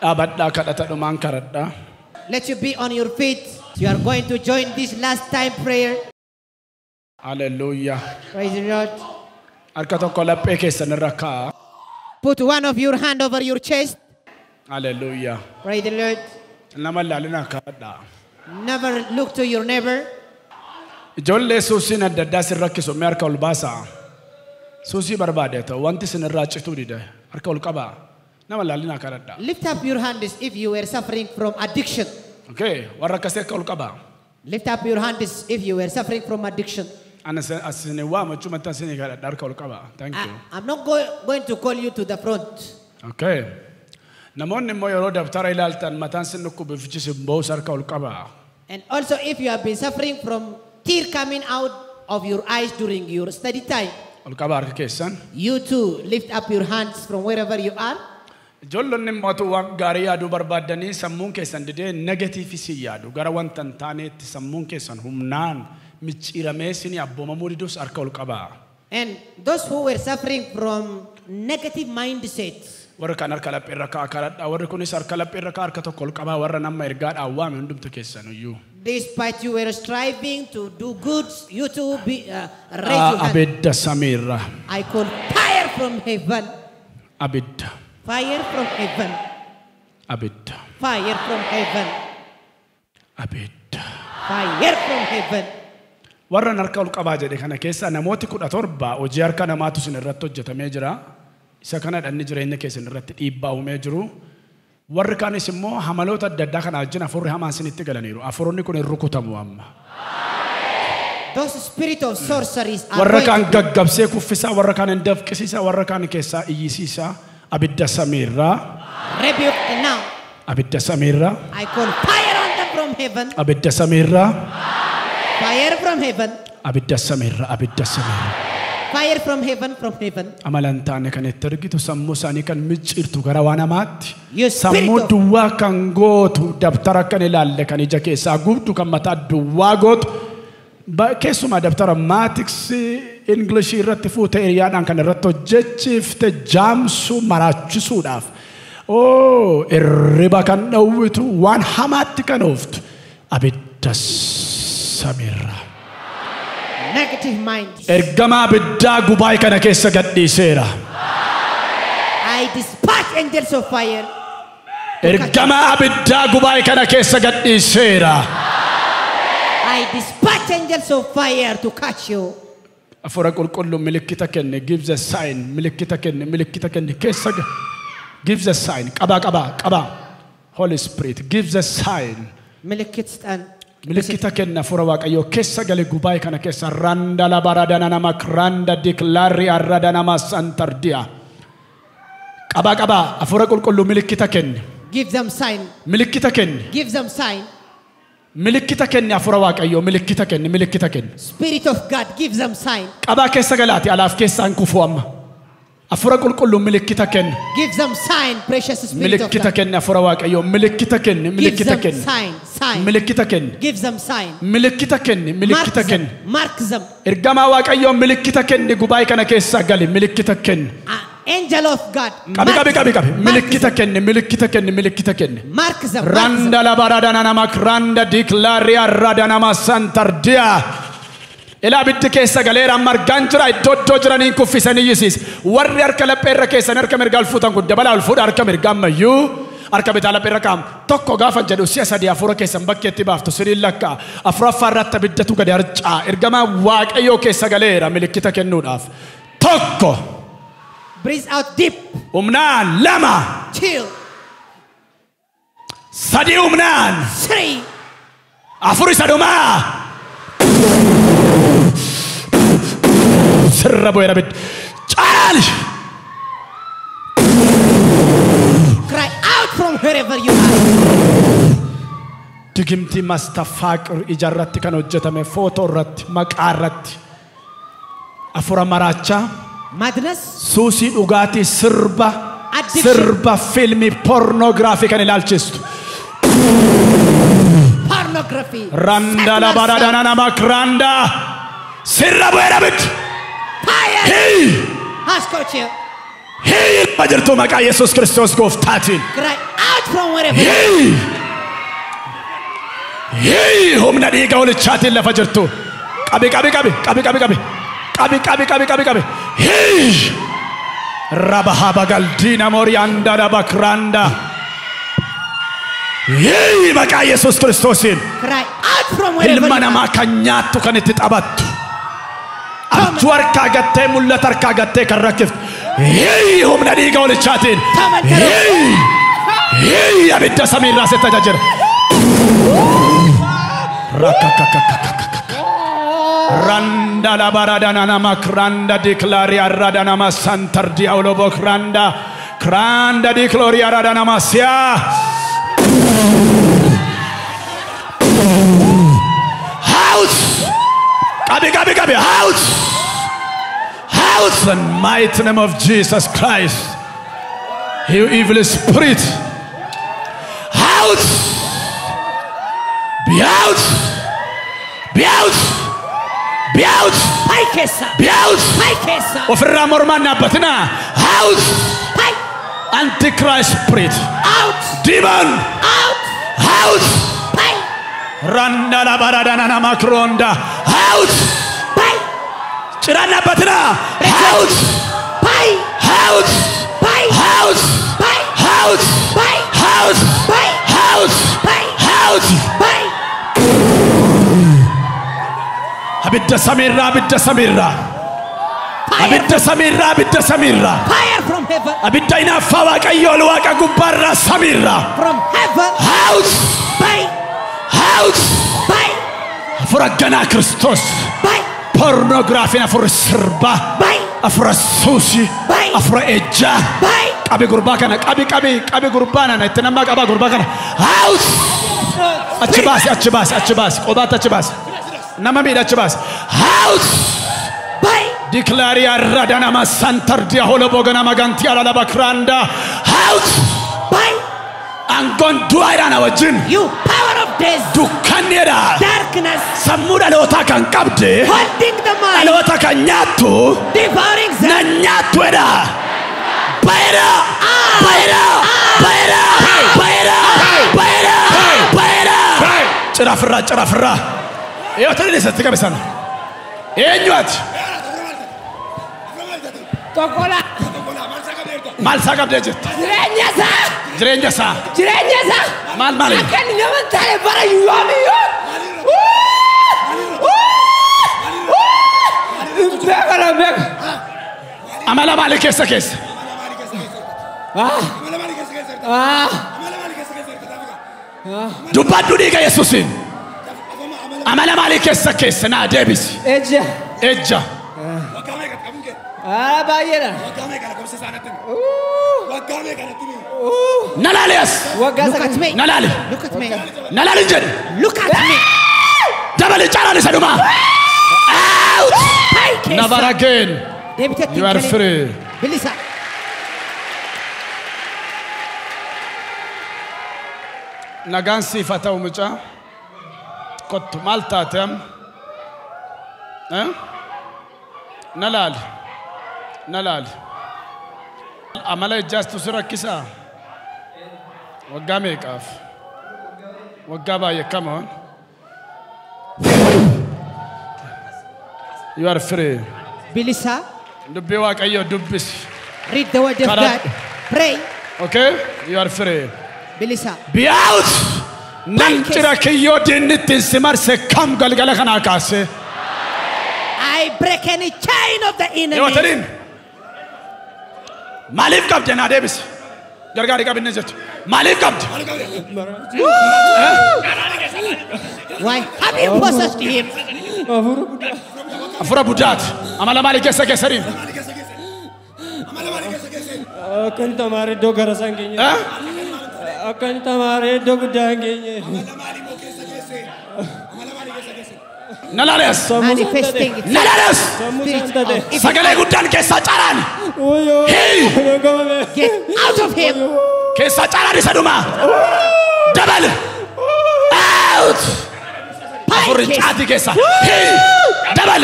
Dhaabadhaa kadhata dhumaan kadhadhaa. Let you be on your feet. You are going to join this last time prayer. Hallelujah. Praise the Lord. Harka tokko laphee keessan irra kaa'a. Put one of your hand over your chest. Hallelujah. Praise the Lord. Nama ilaalinaa kadhadhaa. Never look to your neighbor. Ijoollee suusiin adda addaa sin rakkisu mee harka ol baasaa. Suusii barbaade ta'u wanti sin irraa cituu dide harka ol qabaa. Nama ilaalinaa kadhadhaa. Lift up your hands if you were suffering from addiction. Okay, warra akkasii harka ol qabaa. Lift up your hands if you were suffering from addiction. Ana asin waama jechuun isin kadhadha harka ol qabaa. Thank you. I'm not going to call you to the front. Okay. Namoonni immoo yeroo dabtara ilaaltan mataan sin dhukkubu ifichi sin boo'us harka ol qabaa. And also if you have been suffering from tear coming out of your eyes during your study time. Ol qabaa harka keessan. You too lift up your hands from wherever you are. Ijoollonni immoo waan gaarii yaaduu barbaaddanii sammuun keessan didee negatiivii si yaadu gara wanta hin taaneetti sammuun keessan humnaan micciiramee isinii abboomamuu didus harka ol qabaa. And those who were suffering from negative mindsets. Warri kaan harka laphee irra kaa'a kadhadhaa. Warri kunis harka laphee irra kaa'a harka tokko ol qabaa. Warra nama ergaadhaan waame hundumtu keessan iyyuu. Despite you were striving to do good, you too be raise your hand. Abidda samiirra. I call fire from heaven. Abidda. Fire from heaven. Abidda. Fire from heaven. Abidda. Fire from heaven. Warra harka ol qabaa jedhe kana keessa namooti 17 hojii harka namaatu isin irratti hojjetamee jira. Isa kana dhanni jireenya keessan irratti dhiibbaa uumee jiru. Warri kaanis immoo hamaloota adda addaa kana wajjin afurri hamaan isinitti galaniiru. Afuronni kun hin rukutamu amma. Those spirit of sorceries are Warra kaan going to gaggabsee kuffisaa, warra kaan hin dafqisiisaa, warra kaan keessaa iyyisiisaa. Abidda samiirraa. Rebuke now. Abidda samiirraa. I call fire on them from heaven. Abidda samiirraa. Fire from heaven. Abidda samiirraa. Abidda samiirraa. Fire from heaven, from heaven. Amala hin taane kan itti argitu sammuu isaanii kan micciirtu gara waan hamaatti. You spirit Sammuu of duwwaa kan gootu dabtara kan ilaalle kan ija keessaa gubdu kan mataa duwwaa gootu. Keessumaa dabtara maatiksii Ingilishii irratti fuutee hiriyaadhaan kan irratti hojjechiifte jaamsuu maraachisuudhaaf. Oo irriba kan dhowwitu waan hamaatti kan ooftu abidda samiirraa. Negative mind. Ergamaa abiddaa gubaa'ee kana keessa gadhiiseera. I dispatch angels of fire. Ergamaa abiddaa gubaa'ee kana keessa gadhiiseera. I dispatch angels of fire to catch you. Afuura qulqulluu milikkita kenne, gives a sign, milikkita kenne, milikkita kenne, keessa gives a sign, qabaa qabaa qabaa. Holy Spirit gives a sign. Milikkit stan. Milikkita kenne afuura waaqayyoo keessa gale gubaa'ee kana keessa randa labaradana nama randa diklaarri arrada nama santardiya. Qabaa qabaa afuura qulqulluu milikkita kenne. Give them sign. Milikkita kenne. Give them sign. Milikkita kenne afuura waaqayyoo milikkita kenne milikkita kenne. Spirit of God give them sign. Qabaa keessa galaati alaaf keessaan kufuu amma. Afuura qulqulluu milikkita kenne. Give them sign, precious Spirit of Milikkita God. kenne afuura waaqayyoo milikkita kenne Give milikkita them kenne. sign, sign. Milikkita kenne. Give them sign. Milikkita kenne Mark milikkita them, kenne. mark them. Ergamaa waaqayyoo milikkita kenne gubaa'ee kana keessaa gali milikkita kenne. Angel of God. Qabi Mark qabi qabi qabi them. milikkita kenne milikkita kenne milikkita kenne. Mark them. Mark them. Randa labaradana nama randa diklaariya radana nama santardiya. Ilaa abiddi keessa galeera amma argaan jira iddoo iddoo jiraniin kuffisanii iyyisiis. Warri harka laphee irra keessan harka mirgaa ol fuutan kun dabalaa ol fuudha harka mirgaa ammayyuu harka bitaa laphee irra kaa'amu. Tokko gaafa jedhu si'a sadii afuura keessan bakkeetti baaftu siriin lakkaa afuraffaa irratti abiddatu gadi harca'a. Ergamaa waaqayyoo keessa galeera milikkita kennuudhaaf. Tokko. Breathe out deep. Humnaan lama. 2. Sadii humnaan. 3. Afur isa dhumaa. Sirra bu'eera abiddi. Caali. Cry out from wherever you are. Digimtii mastafaaqir ijarratti kan hojjetame footoo irratti maqaa irratti afura maraachaa. Madness. Suusii dhugaatii sirba Addiction. sirba fiilmii pornoogiraafii kan ilaalchistu. Pornography. Randa Secular labaradana nama randa sirra bu'eera abiddi. Fire Hii. has caught you. Hii jirtu maqaa Yesuus Kiristoos gooftaatiin. Cry out from wherever you are. Hii humna dhiiga hoolichaatiin lafa jirtu. Qabi qabi qabi qabi qabi qabi qabi qabi qabi qabi qabi. Hii Rabahaba galdiina morianda rabakranda. Hii maqaa Yesuus Kiristoosiin. Cry out from wherever Ilma you are. namaa kan nyaattu kan itti taphattu. Abjuu harkaa gattee mul'ata harkaa gattee kan rakkiftu. Hii humna dhiiga hoolichaatiin. Hii hii abidda samiirraa sitti ajajeera. Rakakakakakakaka. Randa la baradana nama kranda diklaria radana ma santar diaulobo kranda kranda dikloria radana masia. House. Gabi gabi gabi house. House in the mighty name of Jesus Christ. You evil spirit. House. Be out. Be out. Be out. Pai keessa. Be out. Pai keessa. Ofirraa mormaan dhaabbatinaa. Out. Pai. Antichrist spirit. Out. Demon. Out. Out. Pai. Randa la baradana makronda. Out. Pai. Ciraan dhaabbatinaa. Out. Pai. Out. Pai. Out. Pai. Out. Pai. Out. Pai. Out. Pai. Out. Pai. Abidda samiirraa abidda samiirraa. Fire. Abidda samiirraa abidda samiirraa. Fire from heaven. Abidda hinaaffaa Waaqayyoo ol waaqa gubbaarraa samiirraa. From heaven. Out. Pai. Out. Pai. Hafuura ganaa Kiristoos. Pai. Pornograafiin hafuura sirbaa. Pai. Hafuura suusii. Pai. Hafuura ejjaa. Pai. Qabi gurbaa kana qabi qabi qabi gurbaa nana itti nammaa qabaa gurbaa kana. Out. Achi baasi achi baasi achi baasi qobaatti achi baasi. Nama miidha achi baasi. Out. Pai. Declaria radanama santardia holoboganama gantia lalabakranda. Out. Pai. Aangoon du'aa irraa wajjin. You power of death. Dukkanneedha. Darkness. Sammuu dhalootaa kan qabde. Holding the mind. Dhaloota kan nyaattu. Devouring them. Na nyaattuedha. Baera. Baera. Baera. Baera. Baera. Baera. Cirafirraa cirafirraa. Yoo ta'e isatti qabisan. Eenyu ati? Tokola. Maal isaa qabdee jirta? Jireenya isaa. Jireenya isaa. Jireenya isaa. Maal maali? Akka inni nama hin taane bara yoomiyyuu. Beeka na beeka. Amala maalii keessa keessa? Dubbadhu dhiiga Yesuusiin. Amala maalii keessa keessa naa deebisi. Ejja. Ejja. Baay'eedha. Na laali as. Waggaa Look at sagal. me. Na laali. Look at me. Na laali jedhe. Look at me. Dabali caalaan isa dhumaa. Out. Pai keessa. Never again. Deebiteetti You are hin galin. free. Bilisa. Nagaan siif haa ta'u mucaa. Kottu maal taate amma? Eh? Na laali. Na laali. Amala ejjaastu si rakkisaa? Waggaa meeqaaf? Waggaa baay'ee come on. You are free. Bilisa. Dubbii Waaqayyoo dubbisi. Read the word of Karaa- God. Pray. Okay? You are free. Bilisa. Be out! Nan cira kiyyoo diinni ittiin si marse kam galgala kanaa kaasee. I break any chain of the Yoo enemy. ta'in maaliif qabde naa deebisi. Gargaarii qabinne jirtu. Maaliif qabde? Why have you possessed him? Hafuura budaati. Amala maalii keessa keessaniin? Akka inni tamaaree iddoo gara isaa hin geenye. Eh? Akka inni tamaaree iddoo guddaa hin geenye. Na laalees. Manifesting Na laalees. Sammuu spirit isaan tate. of evil. Sagalee guddaan keessaa caalaan. Wayyoo. Hey! Qabame. Get out of him. Keessaa caalaan isa dhumaa. Dabal. Out. Pai Hafuurri keessa. caatii keessa. Hey! Dabal.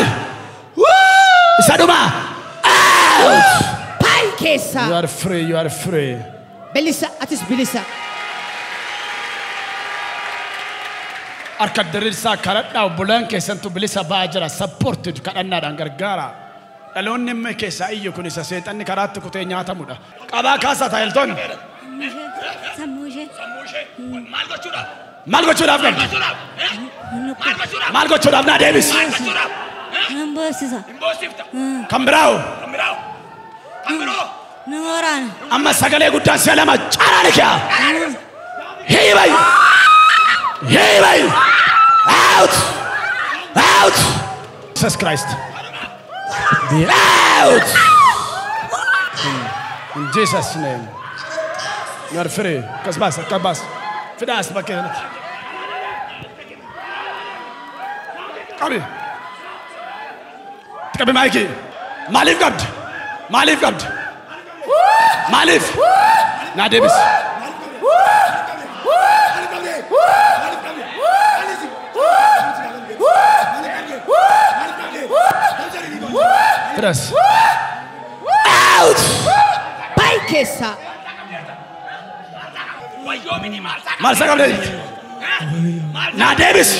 Isa dhumaa. Out. Pai keessa. keessaa. You are free, you are free. Bilisa, atis bilisa. Harka diriirsaa kadhadhaa obbolaan keessantu bilisa ba'aa jira. Supported kadhannaadhaan gargaara. Dhaloonni amma keessaa iyyu kun isa seexanni karaatti kutee nyaatamudha. Qabaa kaasaa taayiltoon. Sammuu ishee. Maal gochuudhaaf qabdi? Maal gochuudhaaf naa deebisi? Nan boossisa. Kan biraa'u Nama waraana. Amma sagalee guddaan si'a lama caalaa ni ki'a. Hiibay! Hiibay! Out! Out! Jesus Christ. Be out! In Jesus' name. You are free. Kasbas, kasbas. Fidaas bakkee kanatti. Qabi. Qabi maayikii. Maaliif qabdi? Maaliif qabdi? Maaliif? Naa deebisi. Fidaas. Out! Bayi keessaa. Maal isaa qabdee? Naa deebisi.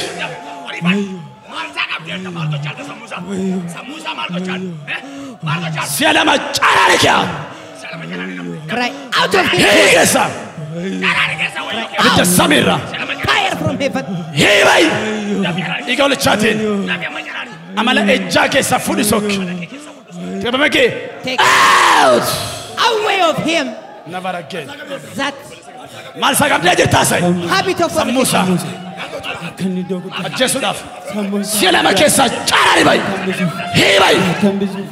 Si'a lama caalaa ni ki'a. Cry out of him. Hiiki keessa. Abidda samiirra. Fire from heaven. Hiibay! Dhiiga walichaatiin. Amala ejjaa keessaa fuudhi sokki. Qabame kee. Take Out! away of him Never again. that Maal isaa qabdee jirtaa sa'i? habit of Sammuu isaa Akka inni iddoo guddaa ajjeesuudhaaf. sammuu isaa Si'a lama keessaa caalaa ni bayi. Hiibay! akka hambisuuf.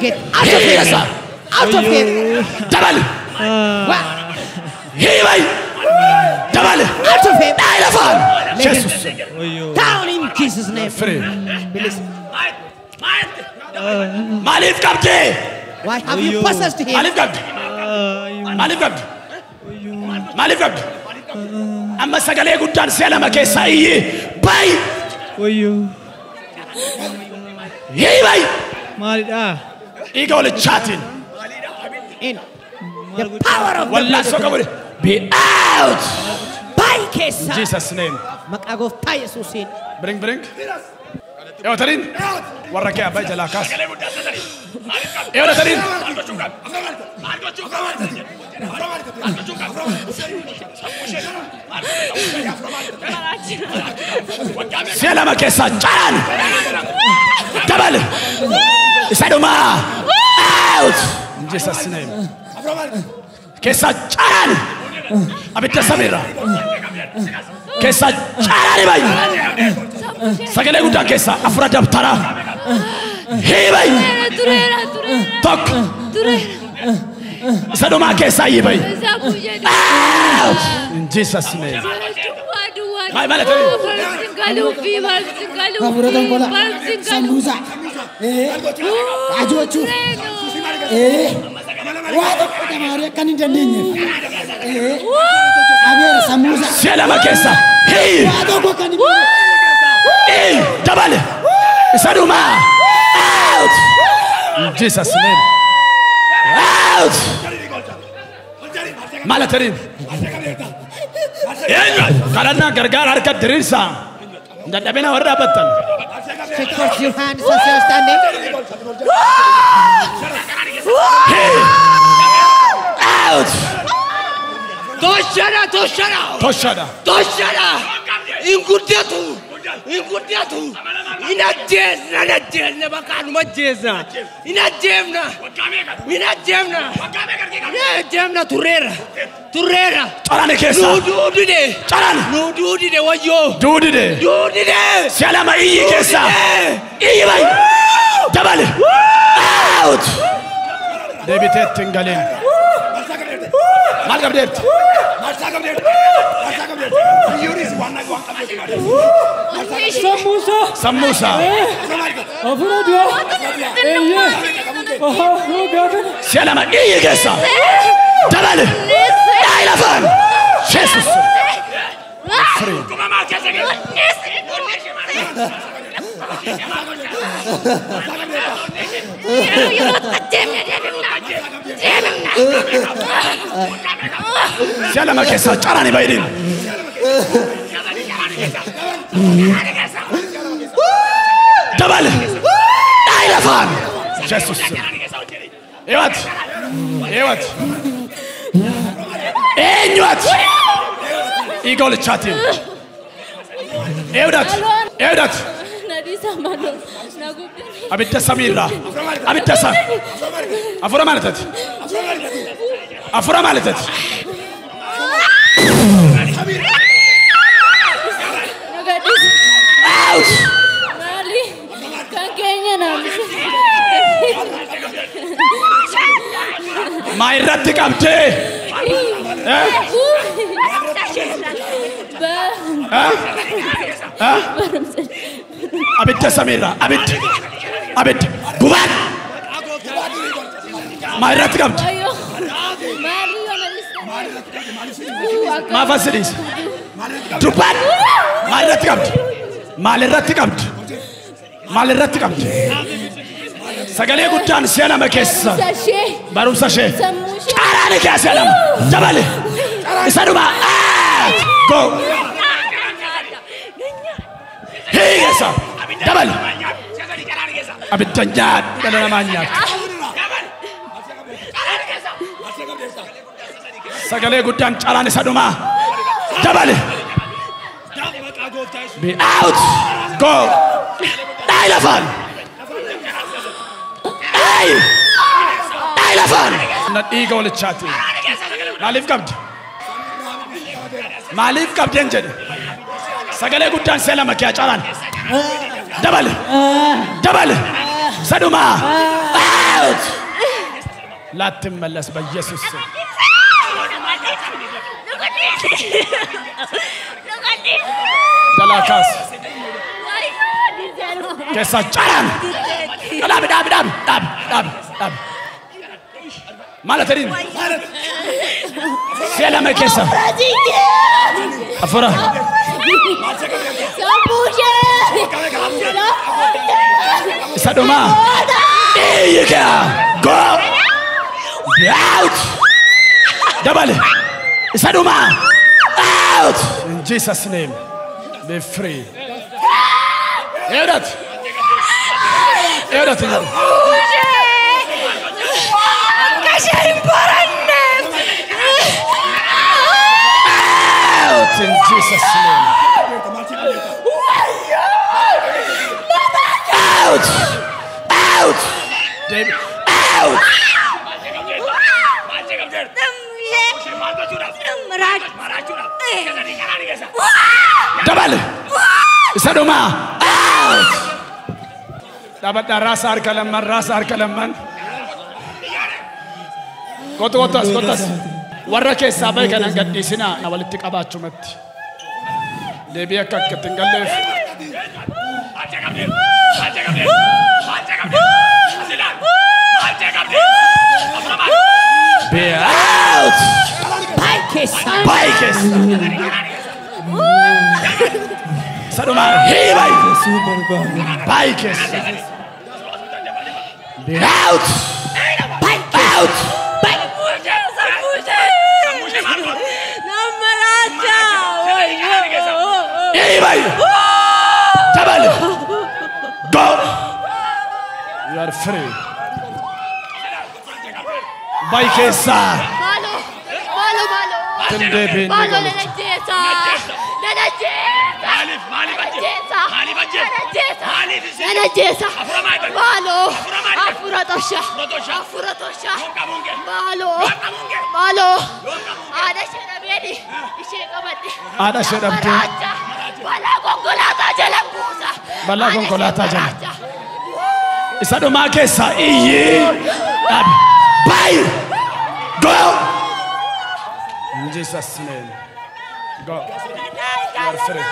Get out of Hiiki him. keessaa. Out of him. Dabali. Wa- Hiibay! Dabali. Out of him. Dhaayi lafaan. Let him Jesus. down in Jesus' name. Free. Bilisa. Maaliif qabdee? Why have you possessed him? Maaliif qabdi? Maaliif qabdi? Maaliif qabdi? Amma sagalee guddaan si'a lama keessaa iyyi. Bayi! Wayyoo. Hiibay! Maalidhaa? Dhiiga walichaatiin. In the power of the Wallaansoo blood. qabu. Be out! Bayi In keessaa. Jesus' name. Maqaa gooftaa Yesuusiin. Bring, bring. Eewwataniin. Warra kee abbaa jalaa kaas. Eewwataniin. Si'a lama keessaa caalaan. Dabali. Isa dhumaa. Out! In Jesus' name. Keessaa caalaan. Abidda samiirra. Keessaa caalaan bayi. Sagalee guddaa keessaa afura dabtaraa. Hiibay! Tureera tureera. Tokko. Tureera. Isa dhumaa keessaa hiibay. Isaa guyyee Out! In Jesus' name. duwwaa duwwaa. Maal maal ta'e? Barumsi galuufi barumsi Hafuura galuufi tombolaa. barumsi Sammuu galuufi. isaa. Ajoochuuf. Waa tokko tamaaree akka hin dandeenyeef. Qabeera sammuu isaa. Si'a lama keessaa. Hii! Waa tokko kan hin Hii! Dabale! Isa dhumaa. Out! In Jesus' name. Out! Maal ta'e? Eenyu? Kadhannaa gargaara harka diriirsaa. Dadhabina warra dhaabbattan. Stretch forth your hands as you are standing. Hii! Out! Toshana, toshana, Toshaadha. toshana. Hin guddatu, hin guddatu. Hin ajjeesna, hin ajjeesna, bakka numa ajjeesna. Hin ajjeefna, hin ajjeefna, hin ajjeefna turreera, turreera. Caraan keessaa. Nuu duudide, Caraan. nuu duudide wayyoo, Duudide. duudide. Si'a lama iyyi keessaa. Iyyi bayi. Dabale. Out! Deebiteetti hin galiin. Maal qabdeetti? Sammuu isaa. Sammuu isaa. Hafuura du'aa. Eeyyee. Waggaa kana. Si'a lama iyyi keessaa. Dabale. Dhaayi lafaan. Jesus. Free. Si'a lama keessaa caraan baay'een. Dabale. Dhaayi lafaan. Yesuus. Eewwat. Eewwat. Eenyuwat. Dhiiga olichaatiin. Eewwat. Eewwat. Abidda samiirraa. Abidda sam. Afura maal taati? Afura maal taati? Out! Maa irratti qabdee? Abidda samiirraa. Abidda. Abidda. Gubaan! Maa irratti qabdi? Maaf as dhiisa? Dubbaan! Maal irratti qabdi? Maal irratti qabdi? Maal irratti qabdi? Sagalee guddaan si'a lama keessa. Barumsa ishee. Caraan kee si'a lama. Dabale. Isa dhuma. Go. Hiigessa. Dabale. Abidda nyaadhu. Dhala namaa nyaadhu. Sagalee guddaan caraan isa dhumaa. Dabale. Be out. Go. Dhaayi lafaan. Dhaayi. Dhaayi lafaan. Na dhiiga walichaatiin. Maaliif qabdi? Maaliif qabdeen jedhe? Sagalee guddaan si'a lama kee caraan. Dabale. Dabale. Isa dhumaa. Out. Laattimmallas በኢየሱስ ስም. Dalakas. Keessa caraan. Dhaabi dhaabi dhaabi dhaabi dhaabi dhaabi. Maal ta'in? Si'a lama keessa. Afura. Isa dhumaa. Iyyi kee. Go. Be out. Dabale. Isa dhumaa. Out. In Jesus' name. Be free. Eewwat. Eewwat. Out in Jesus' name. Out. Out. David. Out. Dabale. Isa dhumaa. Out. Dhaabadhaa raasa harka lamman raasa harka lamman. Kottu kottu as kottu as. Warra keessaa bahe kanan gadhiisinaa na walitti qabaachumatti. Deebii akka akkatti hin galleef. Be out. Bayi keessa. Isa dhumaa hii bayi. Bayi keessa. Be out. Out. Hii bayi. Dabale. Go. You are free. Bayi keessa. Malo Haadha ishee dhabdee. Balaa konkolaataa jala. Isa dhumaa keessaa iyyi dhaabi. Bayi! Go! In Jesus' name. Go. You are free.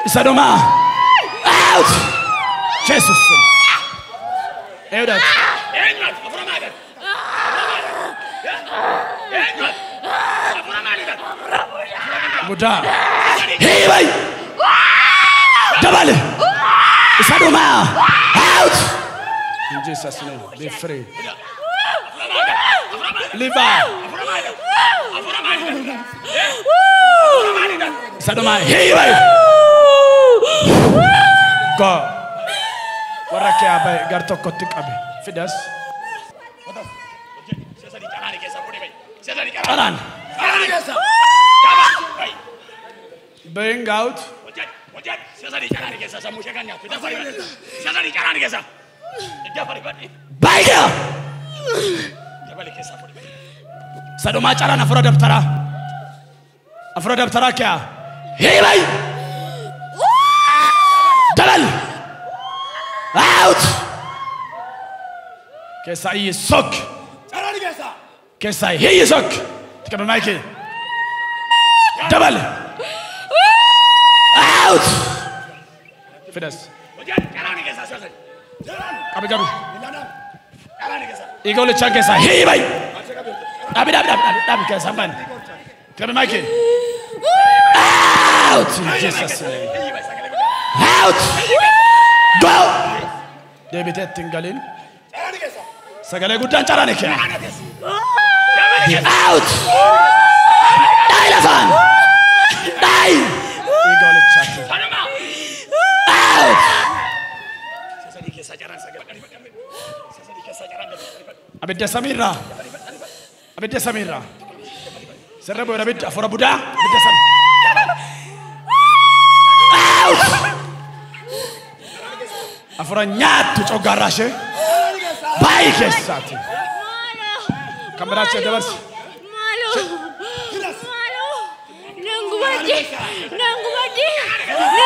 Isa dhumaa. Out! Jesus. Eewwat. Guddaa. Hii bayi! Dabale! Isa dhumaa. Out. In Jesus name, be free. Live out. Isa dhumaa. Hiibai. Go. Warra kee abai gar tokkotti qabe. Fidas. Caraan. Bring out. Baay'ee. Sadumaa caraan afura dabtaraa. Afura dabtaraa kee hiibai. Dabal. Out. Keessa iyyi sok. Keessa iyyi sok. Tikame maayikii. Dabal. Out. Fidas. Qabi qabi. Dhiiga olichaan keessaa hiibai. Dhabi dhabi dhabi dhabi keessaa hin baane. Tikame maayikii. Out in Jesus name. Out. Go. Deebitee ittiin galiin. Sagalee guddaan caraan kee. Out. Dhaayi lafaan. Dhaayi. Dhiiga olichaatiin. Out. Abidda samiirraa. Abidda samiirraa. Sirra bu'eera abidda afura budaa. Abidda samii. Out. Afura nyaattu coggaarraa ishee. Baay'ee keessaati. Kan biraa ishee dabarsi.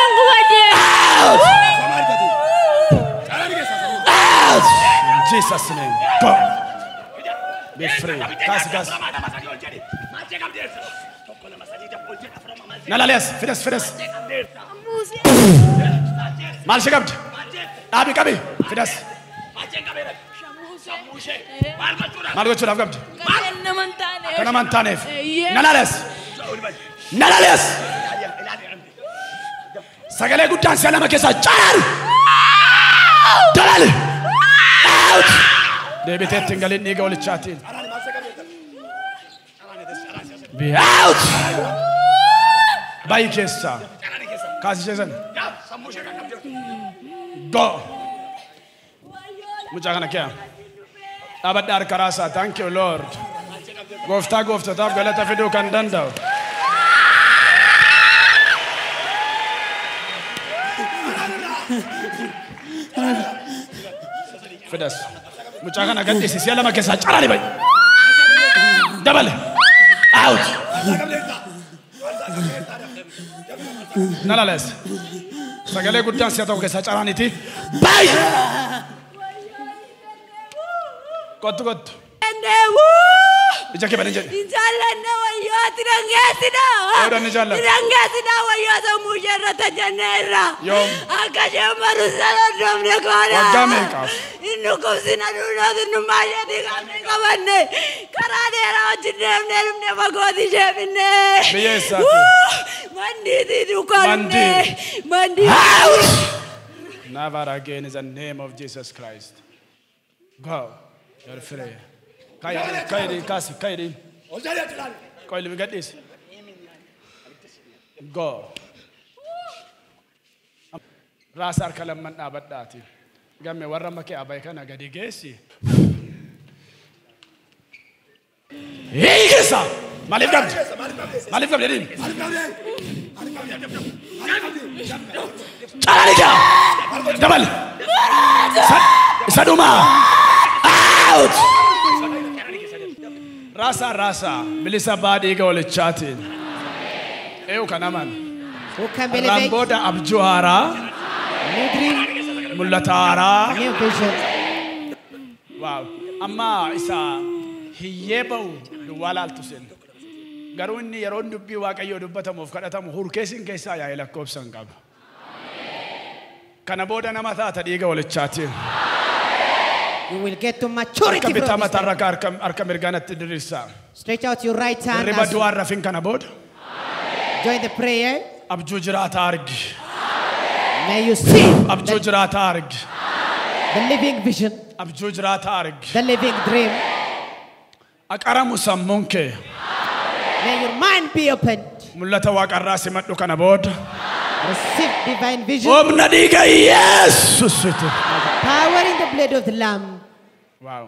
Out! Out! In Jesus name, go. Be free. Kaasi kaasi. Nalalees, fides fides. Maal ishee qabdi? Dhaabi qabi, fides. Maal gochuudhaaf qabdi? Akka nama hin taaneef. Nalalees. Nalalees. Sagalee guddaan si'a lama keessaa caraan. Dalali. Out. Deebitee ittiin galiin dhiiga olichaatiin. Be out. Bayi keessaa. Kaasi ishee sana. Go. Mucaa kana kee. Dhaabadhaa harka raasaa. Thank you Lord. Gooftaa gooftotaaf galata fiduu kan danda'u. Fidas. Mucaa kana gadhiisi si'a lama keessaa caraan bayi. Dabale. Out. Nalalees. Sagalee guddaan si'a tokko keessaa caraaniiti. Bayi. Kottu kottu. Ija kee bani jedhi. Jaallanne wayyooti dhangeessina. Eewwan ni jaallatu. Dhangeessina wayyoo sammuu ishee irratti jenneerra. Yoom? Akka isheen barumsa dhodhofne goona. Waggaa meeqaaf? Inni kubsina duunooti nummaa isheetii qabne qabanne. Karaa dheeraa wajjin deemnee dhumne fagooti ishee finne. Biyya eessaati? Mandiitii duukaa dhumne. Mandii. Mandii. Out! Never again in the name of Jesus Christ. Go. You're free. Kairi, kasi, kairi. Koili, we get this. Go. Raasa harka lamman dhaabadhaati. Gamme warra makee abai kana gadi geessi. Hiikisa! Maaliif qabdi? Maaliif qabdi jedhiin? Caraan ijaa! Dabal! Isa dhumaa! Out! Raasaa raasaa bilisa baa dhiiga walichaatiin. Eeyu kan aman. Who can believe Irraan it? booda abjuu haaraa, New dream, mul'ata haaraa. new vision. Waaw. Amma isa hiyyee ba'u duwwaa laaltu sin. Garuu inni yeroo dubbii Waaqayyoo dubbatamuuf kadhatamu hurkeessiin keessaa yaa'ee lakkoofsa hin qabu. Kana booda nama taata dhiiga walichaatiin. You will get to Harka maturity bitaa from this mataarra time. harka mirgaanatti diriirsaa. Stretch out your right hand Hirriba as you du'aan rafin kana booda join the prayer. abjuu jiraataa argi. May you see Abjuu jiraataa argi. the living vision, Abjuu jiraataa argi. the living dream. Aqaramu sammuun kee. May your mind be opened. Mul'ata waaqarraa simadhu kana booda. Receive divine vision. Humna dhiiga Yesuusitu. Power in the blood of the Lamb. Waaw.